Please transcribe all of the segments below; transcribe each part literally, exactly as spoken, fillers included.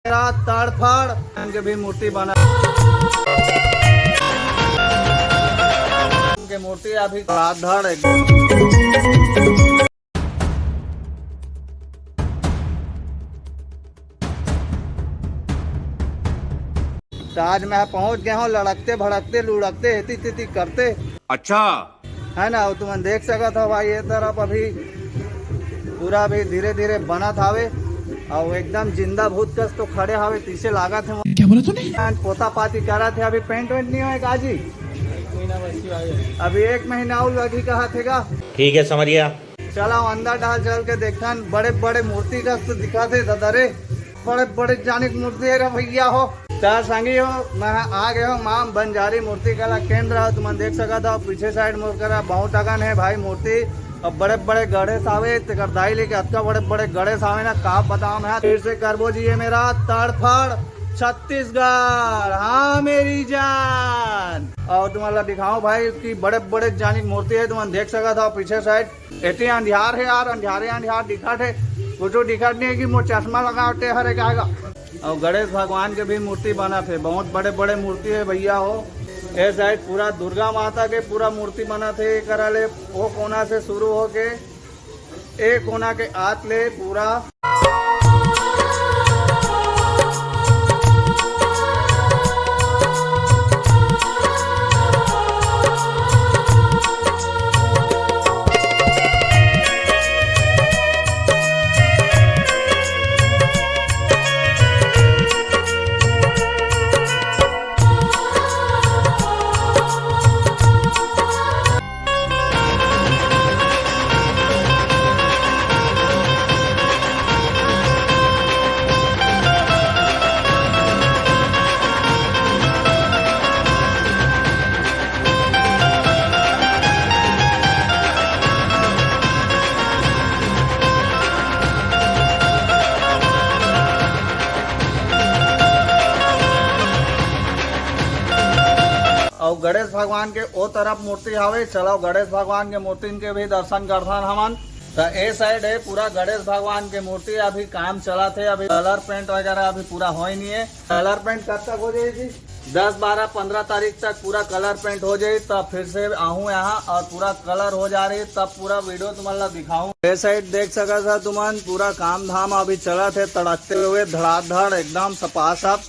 मेरा तड़फड़ के भी मूर्ति बना, के मूर्ति अभी धड़ाधड़ है। त आज मैं पहुंच गया हूँ लड़कते भड़कते लुढ़कते एती तेती करते। अच्छा। है ना, वो तुमन देख सकत हो भाई, ये तरफ अभी पूरा भी धीरे धीरे बनत हावे और एकदम जिंदा भूत कस तो खड़े हावे, तीसे लागत है। क्या बोला तूने? पोता पाती करत है, अभी पेंट वेंट नहीं होए का जी? अभी एक महीना और लगी कहा थे का। ठीक है समरिया। चला अंदर डाल चल के देखथन, बड़े बड़े मूर्ति कस तो दिखा थे दादा रे, बड़े बड़े जानिक मूर्ति है रे भैया हो। त संगी हो, मैं आ गए हो माँ बंजारी मूर्ति कला केंद्र। तुमन देख सकत हो पीछे साइड मोर करा बहुत अगन है भाई मूर्ति। अब बड़े बड़े गणेश आवे, तेकर दाई लेके अतका बड़े बड़े गणेश आवे ना, का बताओ मैं। फिर से करबो जी ये मेरा तड़फड़ छत्तीसगढ़, हाँ मेरी जान। और तुम्हारा दिखाओ भाई कि बड़े बड़े जानिक मूर्ति है, तुमन देख सकत हो पीछे साइड। एती अंधियार है यार, अंधियारे अंधियार दिखत है, कुछ दिखत नहीं है कि मोर चश्मा लगावटे हरे का। और गणेश भगवान के भी मूर्ति बनत है, बहुत बड़े बड़े मूर्ति है भैया हो। ए साइड पूरा दुर्गा माता के पूरा मूर्ति बनत है, एकरा ले वो कोना से शुरू होके ए कोना के आत ले पूरा। अउ गणेश भगवान के ओ तरफ मूर्ति हावे। चलो गणेश भगवान के मूर्तिन के भी दर्शन करथन हमन। त ए साइड है पूरा गणेश भगवान के मूर्ति, अभी काम चलत है, अभी कलर पेंट वगैरह अभी पूरा होय नहीं है। कलर पेंट कब तक हो जाही जी? दस, बारह, पंद्रह तारीख तक पूरा कलर पेंट हो जाही, तब फिर से आहूँ यहाँ और पूरा कलर हो जा रही, तब पूरा वीडियो तुमन ला दिखाऊँ। ए साइड देख सकत ह तुमन, पूरा काम धाम अभी चलत हे, तड़कते हुए धड़ाधड़ एकदम सपासप।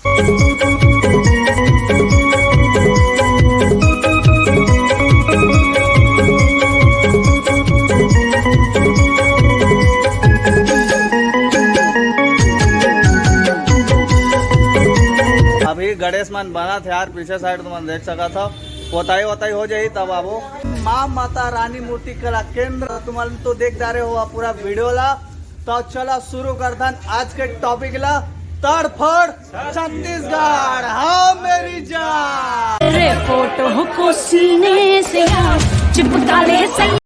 अभी गणेश मन बनत हे यार, पीछे साइड तुमन देख सकत हो, पोताई वोताई हो जाही तब आबो। माँ माता रानी मूर्ति कला केंद्र तुमन तो देख डारे हो पूरा वीडियो ला। तो चला शुरू करथन आज के टॉपिक ला, तड़फड़ छत्तीसगढ़, हाँ मेरी जान। रे फोटो को सीने से यार चिपका ले सही।